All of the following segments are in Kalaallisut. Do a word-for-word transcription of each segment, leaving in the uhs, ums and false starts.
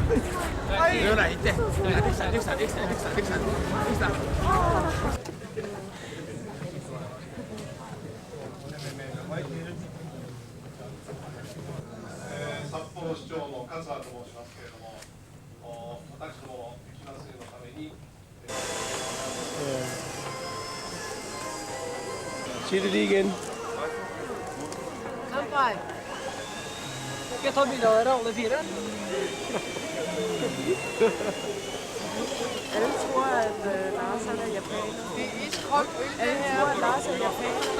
えー、札幌市長の勝田と申しますけれども、お私ども雪まつりのために、えー、Cheerleading. Kanpai. Kan ta biler og holde fire. Alle tror, at øh, Lars han er japaner. Det er iskoldt øl, det her. Alle tror, at Lars er japaner.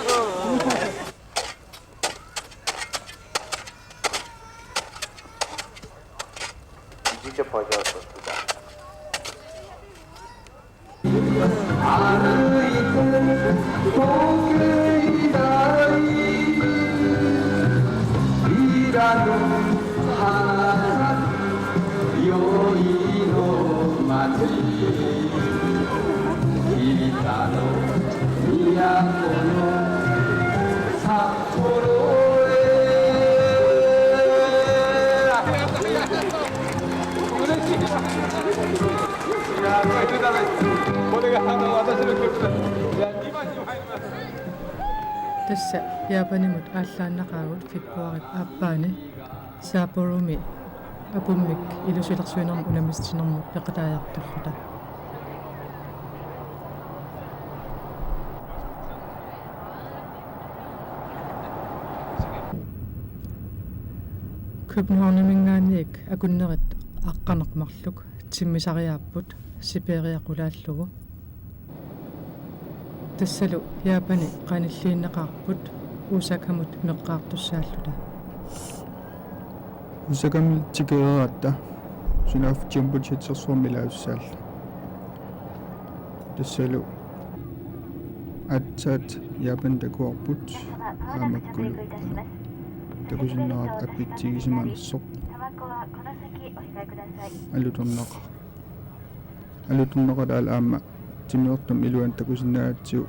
Tassa Japanimut aallaannaqaagut februaarip aappaani Sapporomi apummik ilusilersuinermut unammitsinermut peqataajartorluta. Københavniminngaanniit akunnerit aqqaneq-marluk timmisariaapput Siberia qulaallugu. Tassalu Japani qanilliinnaqaarput Osakamut meqqaartussaalluta. Osakamut tikereeratta sunaaffa Jumbo Jetsersuarmi ilaassaalluta. Tassalu aatsaat Japan takuarput aamma uku takusinnaavat appitsigisimanersoq. Alutornaqaaq. Alutornaqaaq aamma timmisartumik iluanut takusinnaagatsigu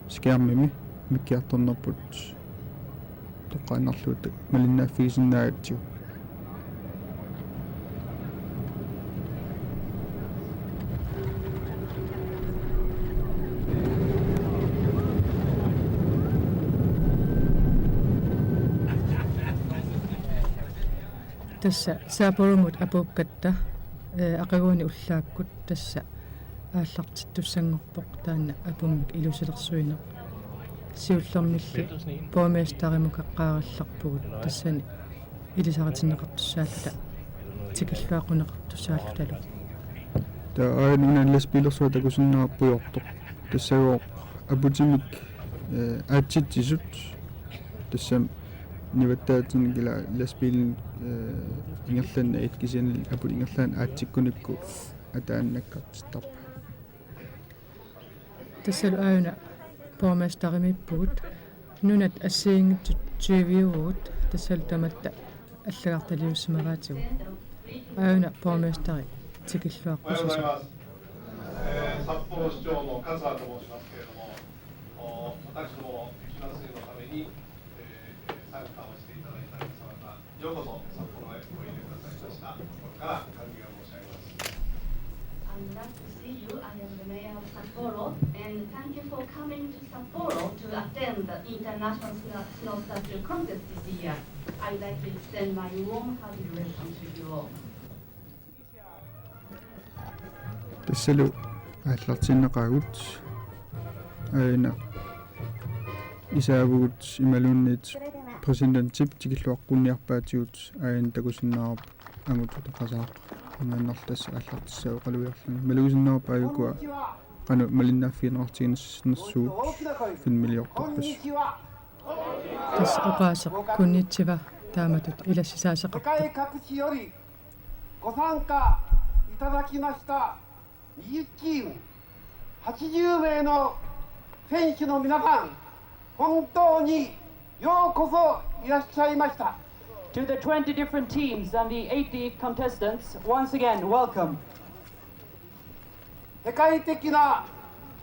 skærmimi mikkiartornerput toqqaannarlugu malinnaaffigisinnaagatsigu. Tassa Sapporomut apuukkatta, ee, aqaguani ullaakkut tassa aallartittussanngorpoq taanna apummik ilusilersuineq. Siullermilli borgmesterimukaqqaarallarpugut tassani ilisaritinneqartussaalluta tikilluaqquneqartussaallutalu. Taava aajuna lastbiilersuaq takusinnaavarput pujortoq. Tassagooq aputimik, ee, aatsitsisut. Tassami nivattaatinik ila lastbiilimik, ee, ingerlannerit kisianni aput ingerlaannaq aatsikkunikku ataannakkartittarpaat. Tassalu aajuna borgmesterimiippugut. Nunat assigiinngitsut tyviuvugut tassalu tamatta allagartaliussimavaatigut. Aajuna borgmesteri tikilluaqqusisoq. えー、札幌市長の勝田と申しますけれども、お私ども雪まつりのために、えー参加をしていただいた皆様方、ようこそ札幌へおいでくださいました。心から歓迎を申し上げます。 I'm glad to see you. I am the mayor of Sapporo, and thank you for coming to Sapporo to attend the International Snow, Snow Statue Contest this year. I'd like to extend my warm, hearty welcome to you all. Tassalu aallartiinnaqaagut. Aajuna isaavugut imaluunniit præsidentip tikilluaqqunniarpaatigut aajuna takusinnaavarput angut utoqqasaaq. Angaannarlu tassa aallartissaavoq oqalugiarluni. Malugisinnaarput aajukua qanoq malinnaaffigineqartiginersugut filmiliortorpassuit. Tassa oqaaseq konnichiwa taamatut ilassisaasoqarpoq. ご参加いただきましたにじゅうチーム、はちじゅう名の選手の皆さん、本当にようこそいらっしゃいました。 To the twenty different teams and the eighty contestants, once again, welcome. 世界的な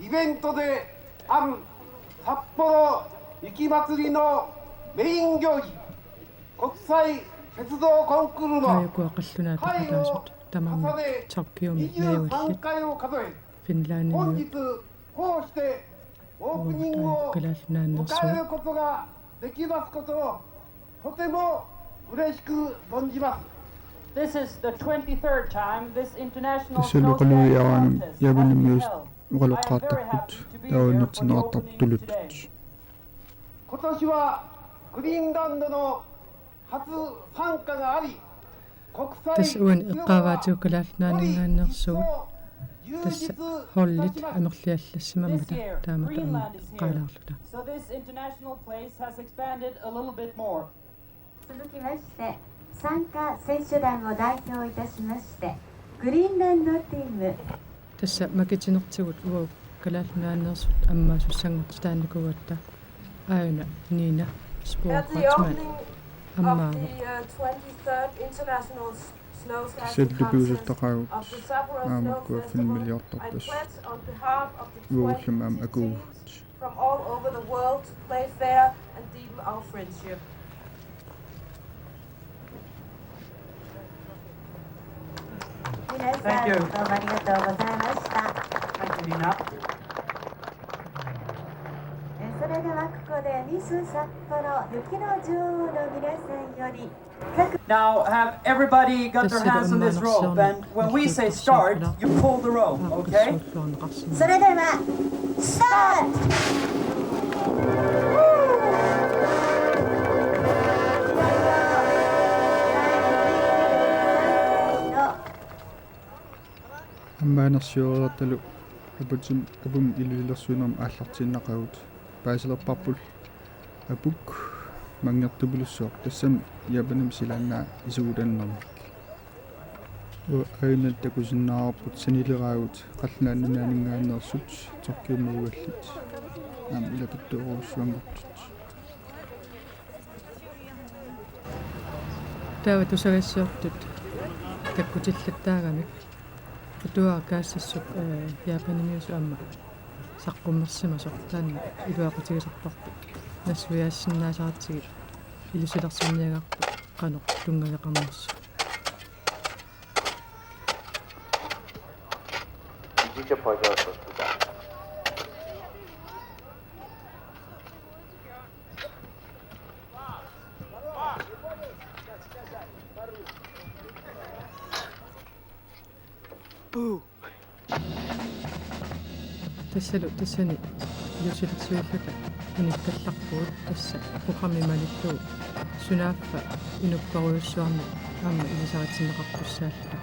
イベントである 札幌雪まつりのメイン行事、国際 Taajukua qallunaat peqataasut tamarmik Tokyomi najugallit Finlandimiut uagut Kalaallit Nunaanneersuup. This is the twenty-third time this international snow skiing contest has been held. I am very happy to be here for the opening today. Tassa uani eqqaavaatigut Kalaallit Nunaanninngaanneersugut. Tassa holdit amerliallassimammata taamatut aamma eqqaalaarluta. So this international place has expanded a little bit more. 続きまして、参加選手団を代表いたしまして、グリーンランドチーム。Tassa makitinertigut uagut Kalaallit Nunaanneersut ammaasussanngortitaanikuugatta, aajuna Nina Spor Kreutzmann ammaavoq. Tassa tupiusuttaqaagut aamma ukkua filmiliortarpassuit uagullumi aamma akuuvugut. From all over the world to play fair and deepen our friendship. Thank you. 皆さん、どうもありがとうございました。 Thank you, Nina. え、それではここでミス札幌雪の女王の皆さんより Now, have everybody got their hands on this rope, and when we say start, you pull the rope, okay? それでは、スタート。 Ammaanersioreertalu aputim-, apummi ilusilersuinermi aallartiinnaqagut. Paasilerparput apuk manngertupilussuaq, tassami Japanimi silaannaa isugutannermik. Uagut aajuna takusinnaavarput sanileraagut Qallunaat Nunaanninngaanneersut Tokyomi najugallit aamma ilaquttoorujussuanngortut. Taava tusagassiortut takkutillattaagamik atuagaq kaassassuk, eh, Japanimiusut aamma saqqummersimasoq, taanna iluaqutigisarparput nassuiaasinnaasaratsigit ilusilersorniagarput qanoq tunngaveqarnersoq. Tassalu tassani ilusilersuilluta unikkallarpugut, tassa programmi malillugu sunaaffa inupparujussuarnik aamma ilisaritinneqartussaalluta.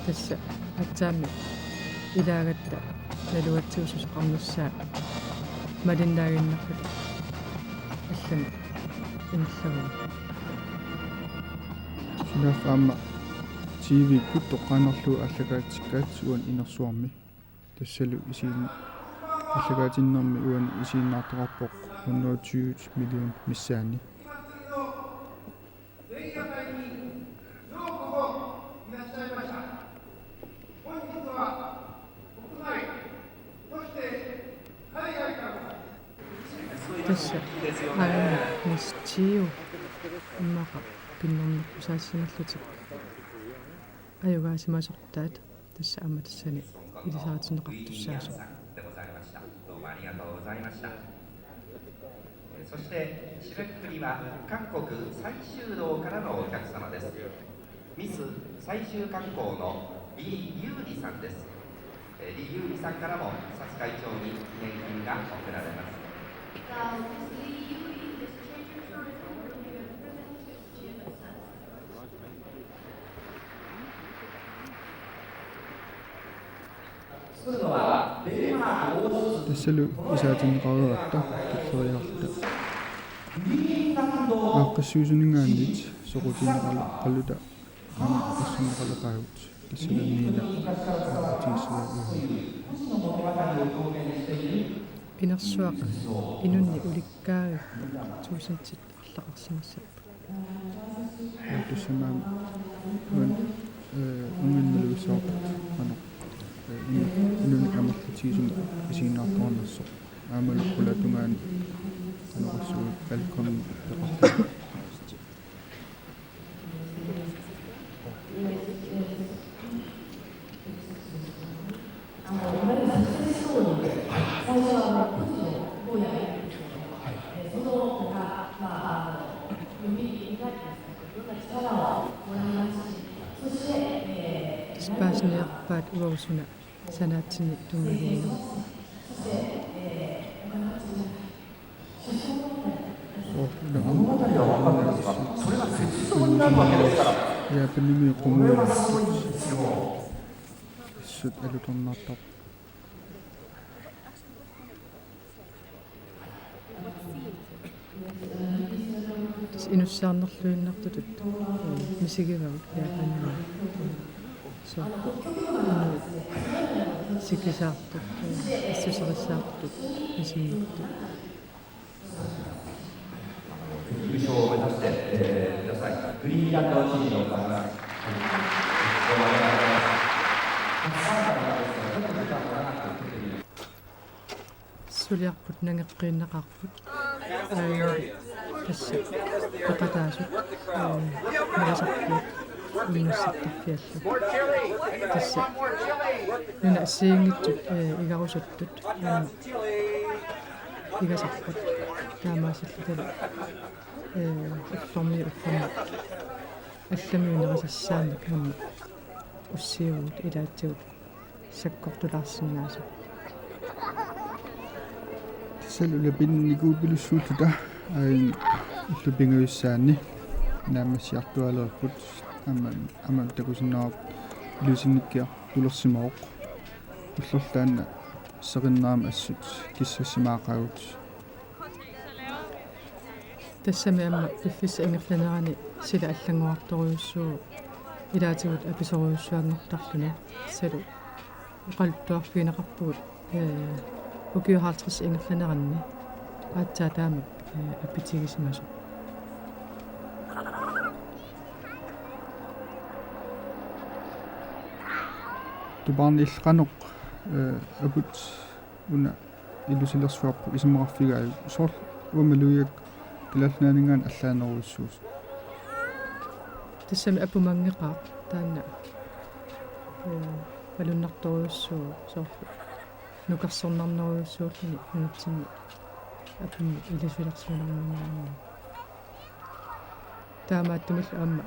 Tassa aatsaammi ilaagatta nalugatsigu susoqarnissaa malinnaaginnarluta allami ingerlavugut. Sunaaffa aamma T V-kkut toqqaannarlugu aallakaatitsikkaat uani inersuarmi. Tassalu isiin-, aallakaatinnermi uani isiginnaartoqarpoq hundrede og tyve million missaani. Tassa aajuna Miss Tiu immaqa pinnernerpusaassimallutik ajugaasimasortaat. Tassa aamma tassani ilisaritinneqartussaasoq. そして、締めくくりは韓国最終道からのお客様です。ミス最終韓国の李優里さんです。えー、李優里さんからも視察会長に記念品が贈られます。 Tassalu isaatinneqareeratta tulleriiaarluta. Aaqqissuisuninngaanniit soqutigineqalerluta aamma oqassinneqaleqaagut, tassalu Nina aaqqissuissuuvoq. Inersuaq inunnik ulikkaavippoq, tuusintit arlaqarsimassapput. Tassami aamma uani, eh, unnginnarluinnarput qanoq, eh, inu-, inunik amerlatigisumik isiginnaartoqarnersoq. Aammalu qulaatungaani qanoq oqassuit balkoni peqarluni. Paasiniarpaat uagut suna sanaatsinni tunngavigalugu. Japanimi qumuugassut alutornartarpoq. Inussiarnerluinnartutut misigivavut Japanimi. Suu. Sikisaartut, assuserissaartut, misinnartut. 優勝を目指して、えー、ください。フリーランナーチームの方が、はい、お願いします。たくさんの方ですが、ちょっと時間が長く出ています。 Suliarput nangeqqiinnaqaarput. Aa, tassa peqataasut, aa, nerisarfiat unnussittarfiallu. Tassa nunat assigiinngitsut, aa, igarusuttut aamma igasarput. Taamaasillutalu, aa, ullormiit ullormut allamiut nerisassaannik aamma ussiuut ilaatigut sakkortulaarsinnaasoq. Tassalu ulapinnikuupilussuulluta aajuna illup pingajussaani naammassiartuaalereerput, aamma, aamma takusinnaavarput ilusinnikkiartulersimavoq. Ullorlu taanna seqinnerama assut kissassimaaqaagut. Tassami aamma piffissap ingerlanerani sila allanngorartorujussuuvoq ilaatigut apisorujussuanngortarluni. Tassalu oqaluttuarfigineqarpugut, ee, ukiut halvtreds ingerlaneranni aatsaat taama, ee, apitigisimasoq. Tupaarneq illit qanoq, ee, aput una ilusilersuarput isumaqarfigaajuk, soorlu uanga malugiga Kalaallit Nunaanninngaanniit allaanerujussuusoq? Tassami aput manngeqaaq taanna, ee, malunnartorujussuuvoq, soorlu nukarsornarnerujussuulluni nunatsinni apummi ilusilersuinerminngaanniit. Taamaattumillu aamma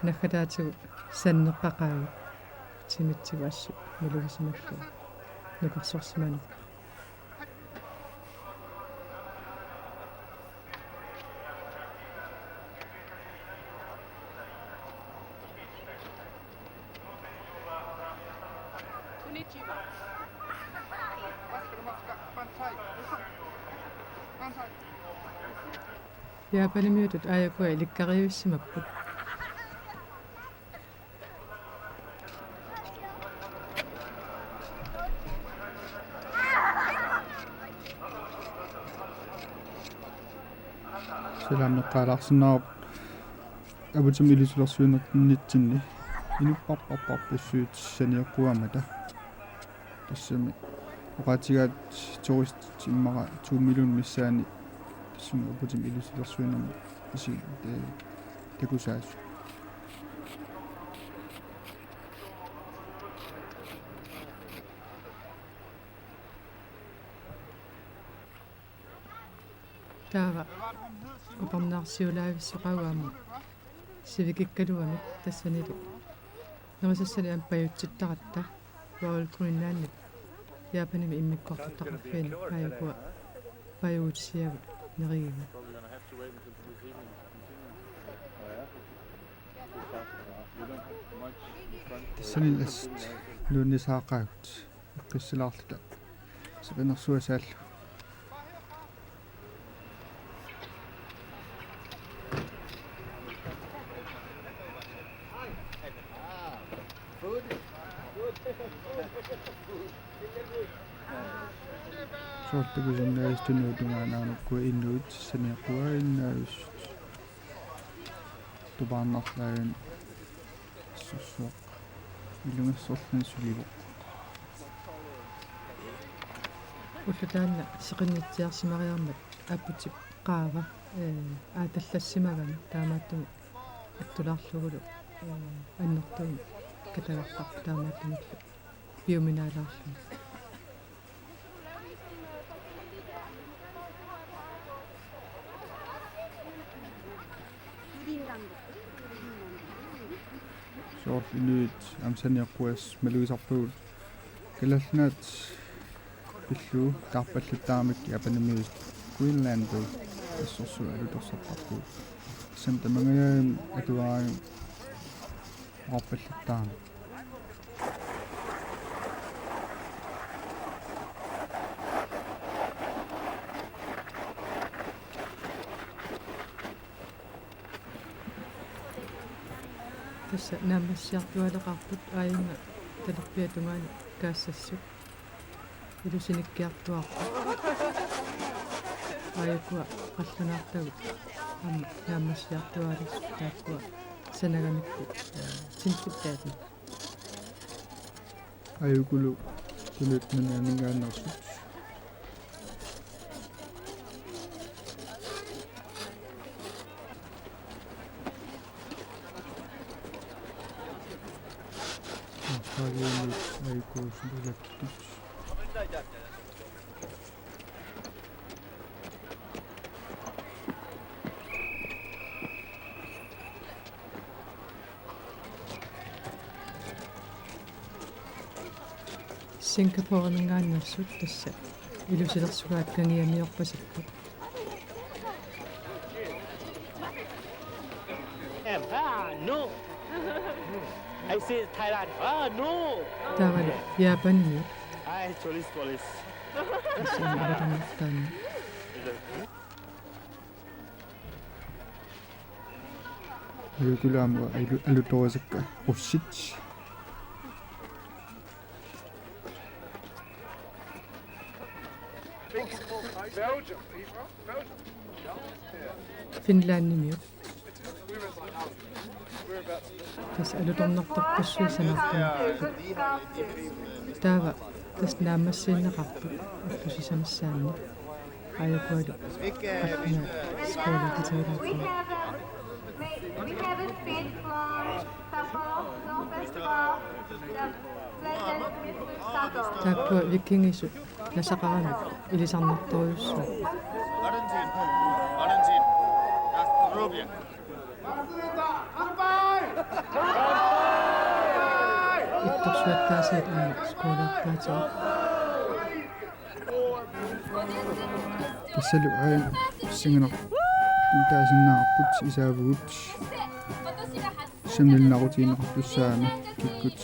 naggataatigut sanneqqaqaagut timitsigut assut malugisimallugu nukarsorsimanerput. Japanimiutut aajukua ilikkariivissimapput. Salaameqqaalaarsinnaavarput aputimmi ilusilersuinertitsinni inuppassuit saniaqquaammata. Tassami oqaatigaat turistit immaqa to millionit missaanni tassami aputimmi ilusilersuinermi isi-, ee, takusaasut. Taava upernaarsiulaavissoqaaq aamma sivikikkaluamik tassanilu. Nerisassanik aamma pajutsittaratta Royal Greenlandip Japanimi immikkoortortaqarfiani aajukua pajutsiagut nerigigut. Tassanilu assut nuannisaaqaagut. Eqqissilaarluta seqinersuasaallu. Soorlu takusinnaavissut tungaanut uku inuit saniaqquaannaavissut. Tupaarnarlaavimmik assorsuaq ilungersorluni sulivoq. Ulloq taanna seqinnitsiarsimariarmat aputip qaava, ee, aatallassimagami taamaattumik attulaarlugulu, ee, annertuumik katagartarpoq taamaattumillu piuminaalaarluni. Soorlu inuit aamma saniaqqujassuit malugisarpagut. Kalaallit Nunaat pillugu taarpallattaarami Japanimiut Greenlandit assorsuaq alutorsartarpugut. Tassami tamangajagamik atuaraangamik oqarpallattaarami. Tassa naammassiartuaaleqaarput aajuna talerpiata tungaanut kaassassut. Ilusinikkiartuaarput. Aajukua qallunaartagut aamma naammassiartuaalersut taakkua sanagamikkut, ee, tintittaatut. Aajukulu tuluit nunaninngaanneersut. Australiamiut aajukua sulilakkitut. Singaporeminngaanneersut tassa ilusilersugaat kangiamiorpasipput. Ah, no. I see Thailand. Ah, no. Taavalu Japanimiut. Ai, tourist, tourist. Tassa alutornartaanni. Aajukulu aamma alu-, alutorisakka russit. Belgium, are you from? Belgium? Finlandimiut. Tassa alutornartarpassuit sanaartumaarput. Taava tassa naammassiinnaqaarput ullut sisamassaanni. Aajukualu qallunaat skoolatigilaarput. We have a speech from Sapporo Snow Festival, the Pleasant Christmas Shuttle. Taakkua vikingisut nasaqaramik ilisarnartorujussuupput. Ittorsuattaasiit aamma skoolatigilaarput. Tassalu aajuna pissanganaq taasinnaavarput isaavugut sammilinnaaqutigineqartussaagami kikkut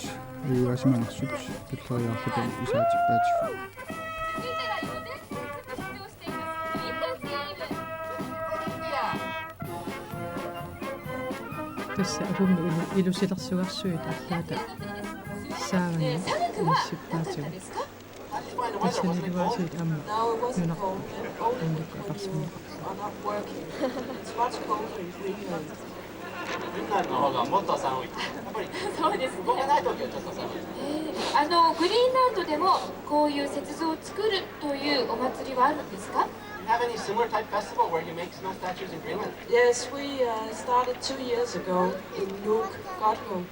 ajugaasimanersut tulleriiaarluta isaatippaatigut. Tassa akunneri ilu-, ilusilersugarsuit arlaata saavani inissippaatsigut. Tassaniluaasiit aamma nunarput annikku apersorneqarput. It's much colder in Greenland. フィンランドの方がもっと寒い。やっぱり、そうですね。北国じゃないとちょっと寒い。あの、グリーンランドでもこういう雪像を作るというお祭りはあるんですか？ Do you have any similar type festival where you make snow statues in Greenland? Yes, we uh, started two years ago in Nuuk, Godthaab.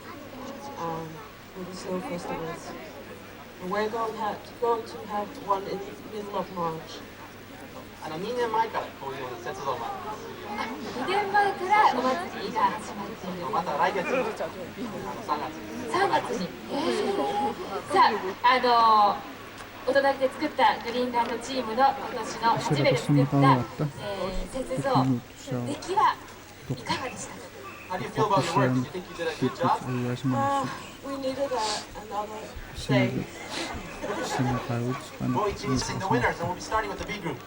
Um, for the snow festivals. And we're going, ha- going to have one in the middle of March. あの、にねんまえからこういう雪像が。あ、にねんまえからお祭りが始まっている。また来月、あの、さんがつ。さんがつに。えー、さあ、あの、お隣で作ったグリーンランドチームの今年の初めて作った、えー、雪像、出来は How do you feel about your work? Do you think you did a good job? Uh, we needed a, another day. We'll be introducing the winners, and we'll be starting with the B group.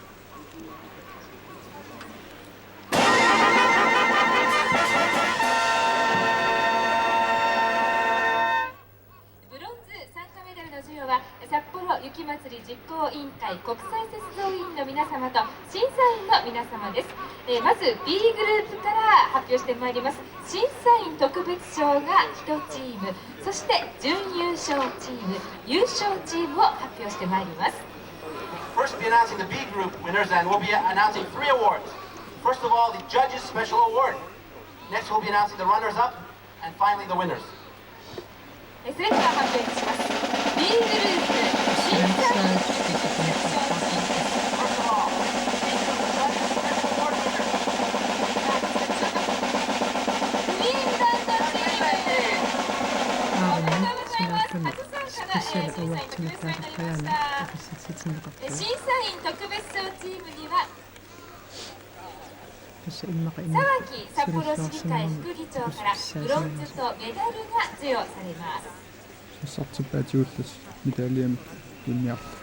Bronze 参加メダルの授与は、 札幌雪まつり実行委員会国際雪像委員の皆様と審査員の皆様です。えー、まず B グループから発表してまいります。審査員特別賞がいちチーム、そして準優勝チーム、優勝チームを発表してまいります。 First, we'll be announcing the B group winners, and we'll be announcing three awards. First of all, the judges' special award. Next, we'll be announcing the runners-up, and finally the winners. え、それでは発表いたします。 B グループ審査員、 グリーンランドチーム。Special Award-imik taasarpajaani akissarsitinneqarpoq. 審査員特別賞チームには、 Tassa immaqa inuit さばき札幌市議会副議長からブロンズとメダルが授与されます。 Sassartippaatigut tassa medaljamik tunniarpoq.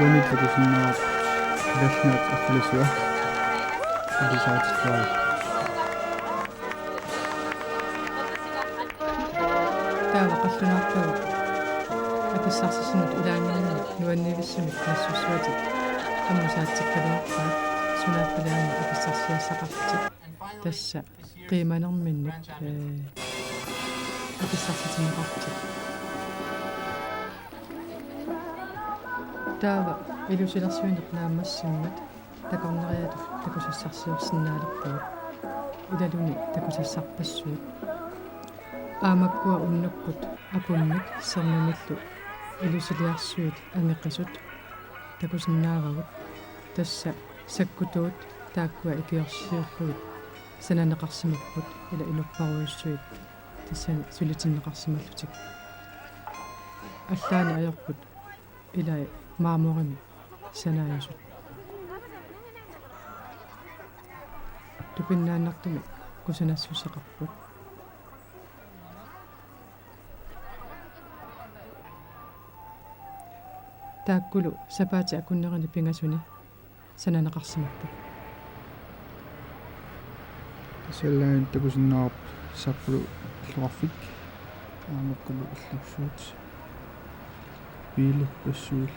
Uani takusinnaavarput Kalaallit Nunaat arlalisua ilisaatillaarit. Taava qallunaarpagut akissarsisinnut ilaanninnut nuannivissamik nassuissuatit ammut saatsikkaluarpaat, sunaaffali aamma akissarsiassaqarlutik. Tassa qiimanerminnik, ee, akissarsitinneqarlutik. Taava ilusilersuineq naammassimmat takornariatut takusassarsiorsinnaalerpugut. Ilaluni takusassarpassuit. Aamma ukua unnukkut apummik sermimillu ilusiliarsuit angeqisut takusinnaavagut. Tassa sakkutuut taakkua ikiorsiorlugit sananeqarsimapput ila inorparujussuit tassani sulitinneqarsimallutik. Allaani ajorput ilai marmorimi sanaajusut. Tupinnaannartumik kusanassuseqarput. Taakkulu sapaatip akunnerini pingasuni sananeqarsimapput. Tassa allaani takusinnaavarput Sappulu illoqarfik, aamma ukkulu illuksuut, biilerpassuillu,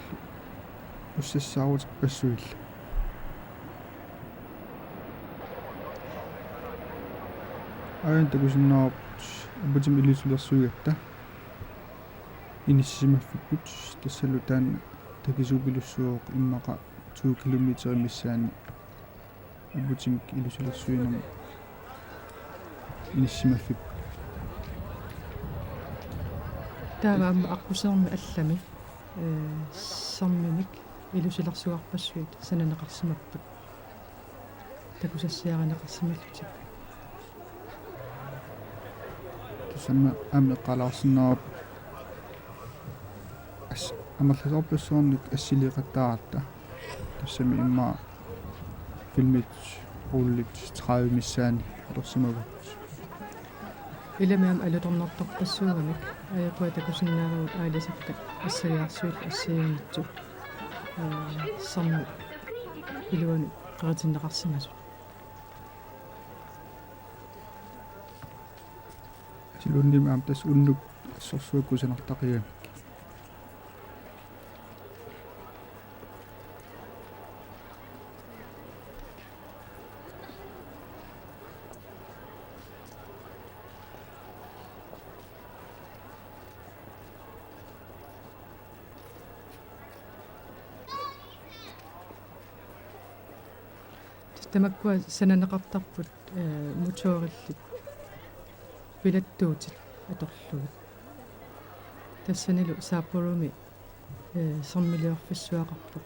ussassaarutippassuillu. Aajuna takusinnaavarput apputimik ilusilersuigatta inissisimaffipput, tassalu taanna takisuupilussuuvoq, immaqa to kilometerit missaanni apputimik ilusilersuinermi inissisimaffipput. Taava aamma aqqusermi allami, ee, serminik ilusilersugarpassuit sananeqarsimapput takusassiarineqarsimallutik. Tassami aamma eqqaalaarsinnaavarput as-, amerlasoorpassuarnik assiliiqattaaratta. Tassami immaqa filmit rullit tredive missaanni atorsimavagut. Ilami aamma alutornartorpassuugamik, ajorput takusinnaavagut aalisakkat assiliarsuillu assigiinngitsut, ee, sermip iluani qeritinneqarsimasut. Siluunniimmi aamma tassa unnuk assorsuaq kusanartaqigamik. Tamakkua sananeqartarput, ee, motorillit pilattuutit atorlugit. Tassanilu Sappolumi, ee, sermiliorfissuaqarpoq.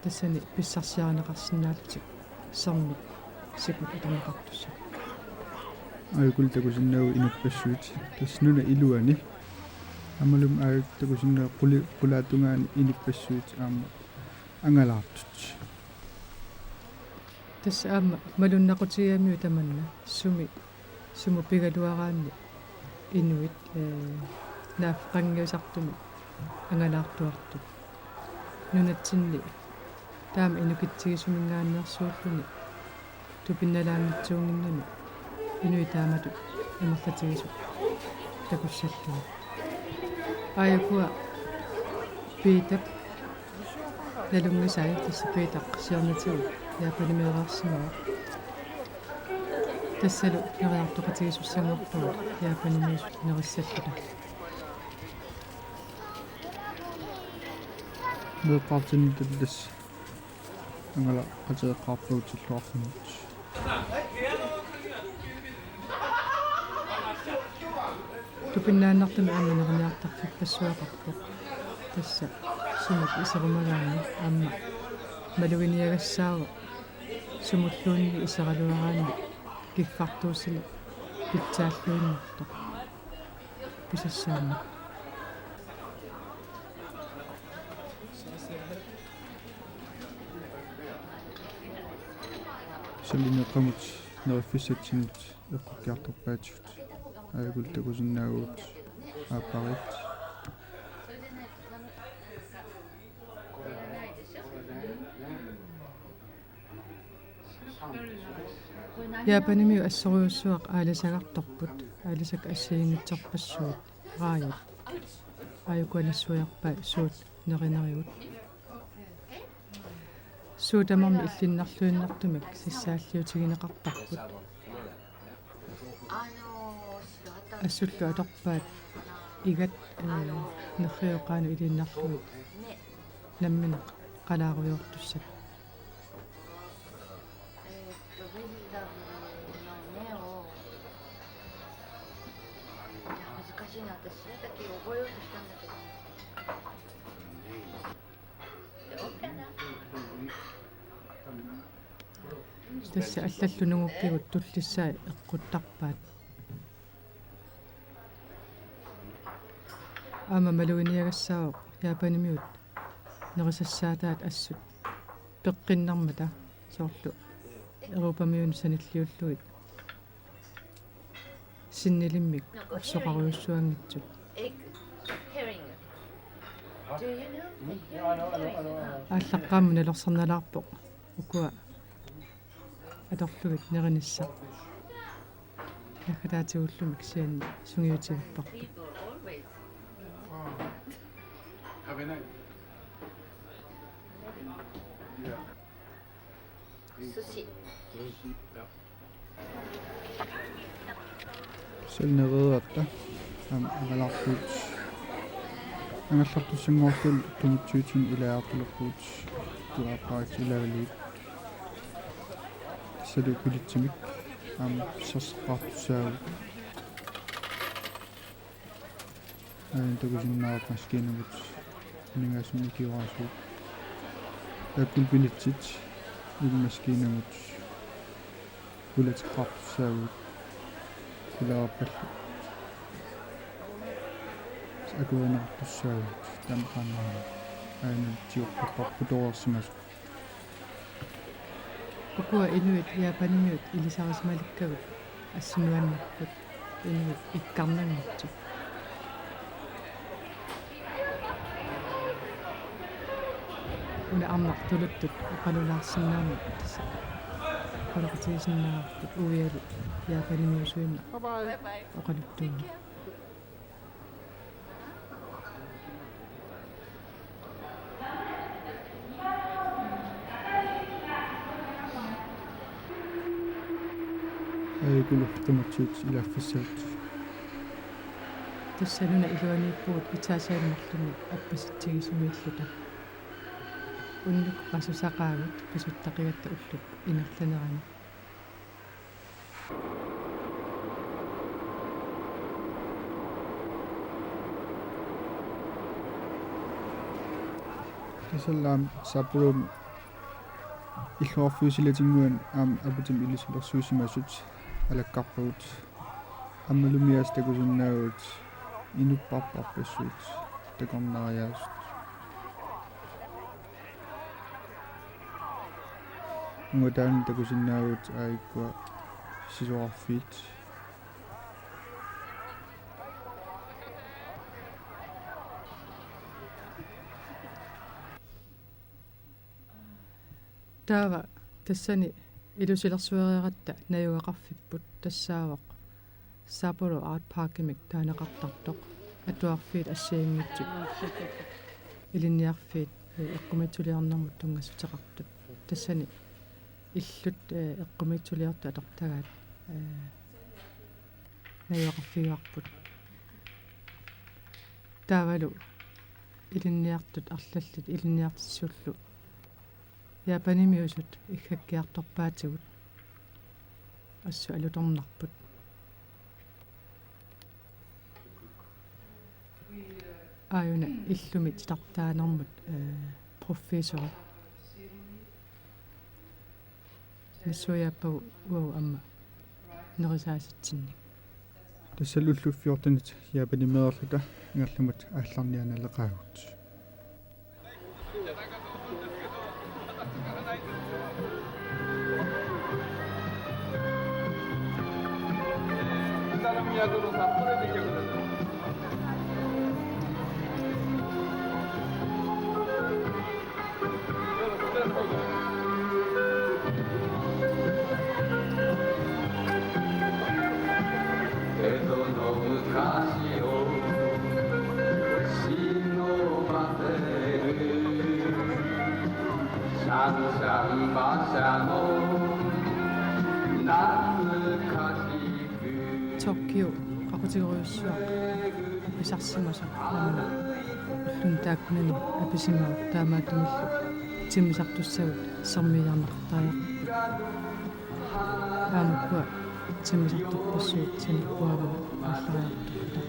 Tassani pissarsiarineqarsinnaallutik sermit sikut atorneqartussat. Aajuku takusinnaavugut inuppassuit. Tassa nunap iluani. Aammalumi aajuku takusinnaavugut quli-, qulaatungaani inuppassuit aamma angalaartut. Tassa aamma malunnaqutigigamiuk tamanna sumi, sumut pigaluaraanni inuit, ee, naaffeqanngiusartumik angalaartuartut. Nunatsinni taama inukitsigisuminngaanneersuulluni tupinnalaanngitsuunnginnami inuit taamatut amerlatigisut takussallugit. Aajukua Piitap Nalunngisai tassa Peter siornatigut Japanimiuereersimavoq. Tassalu neriartoqatigiissussanngorpugut Japanimiusut nerissalluta. Meeqqartinni tassa angalaqateeqqaarpugut illoqarfimmut. Tupinnaannartumik aamma neriniartarfippassuaqarpoq. Tassa sumut iserumagaanni aamma maluginiagassaavoq sumulluunniit iseraluaraanni kiffartuussineq pitsaalluinnartoq pisassaammat. Salineqamut neriffissatsinnut eqqukkiartorpaatigut. Aajuku takusinnaavugut aappariit. Japanimiut assorujussuaq aalisagartorput, aalisakkat assigiinngitsorpassuit raajat. Aajuku nassuiarpai suut nerinerigut. Suut tamarmik illinnarluinnartumik sassaalliutigineqartarput. Assullu atorpaat igat, ee, nerriup qaanut iliinnarlugit nammineq qalaarujoortussat. 難しいな。私、しいたけ覚えようとしたんだけど。 Tassa allallu nungukkigut tullissaat eqquttarpaat. Aamma maluginiagassaavoq Japanimiut nerisassaataat assut peqqinnarmata, soorlu Europamiunut sanilliullugit sinnilimmik orsoqarujussuanngitsut. Aallaqqaammut nalorsarnalaarpoq ukua atorlugit nerinissaq. Naggataatigulluunniit kisianni sungiutigipparput. Sushi. Salinereeratta aamma angalaarpugut. Angallartussanngortut tumitsiutini ilaajartulerpugut. Tuaappaat ilaaliit. Tassalu bilitsimik aamma sassaqartussaavugut. Aana takusinnaavat maskiinamut aningaasumik ikiorasugut. Taakkulu bilitsit illit maskiinamut qulateqqaartussaavugut. Qulaarpallu akuerineqartussaavugut taama qaannaanut. Aana tigoqqipparput toreersimasoq. Ukua inuit Japanimiut ilisarisimalikkavut assut nuannerput, inuit ikkarnanngitsut. Una arnaq tuluttut oqalulaarsinnaammat tassa oqaloqatigisinnaavarput uialu Japanimiusuinnaq oqaluttuummata. Aajuku qimatsigut ilaaffissaagut. Tassa nunap iluaniippugut etagenik marlunnik appasitsigisumilluta. Unnuk qasusaqaagut pisuttaqigatta ullup ingerlanerani. Tassalu aamma Sapporomi illoqarfiup silatinnguani aamma aputimmi ilusilersuisimasut alakkarpagut. Aammalumiaasiit takusinnaavugut inupparparpassuit takornariaasut. Ungataani takusinnaavugut aajukkua sisorarfiit. Taava tassani ilusilersuereeratta najugaqarfipput tassaavoq Sapporo Art Parkimik taaneqartartoq, atuarfiit assigiinngitsut ilinniarfiit eqqumiitsuliornermut tunngassuteqartut. Tassani illut, ee, eqqumiitsuliortut atortagaat, ee, najugaqarfigivarput. Taavalu ilinniartut arlallit ilinniartissullu Japanimiusut iggakkiartorpaatigut assut alutornarput. Aajuna illumi titartaanermut, ee, professori nassuiaappagu uagut aamma nerisaasitsinnik. Tassa ullut fjortenit Japanimeerluta ingerlammut aallarniaannaleqaagut. Tokyo aqutigorujussuaq apisarsimasoq aamma ulluni taakkunani apisimavoq, taamaattumillu timmisartussagut sermiigiarneqartariaqarput. Aamma ukua timmisartorpassuit sanappuavavut aallariartorput.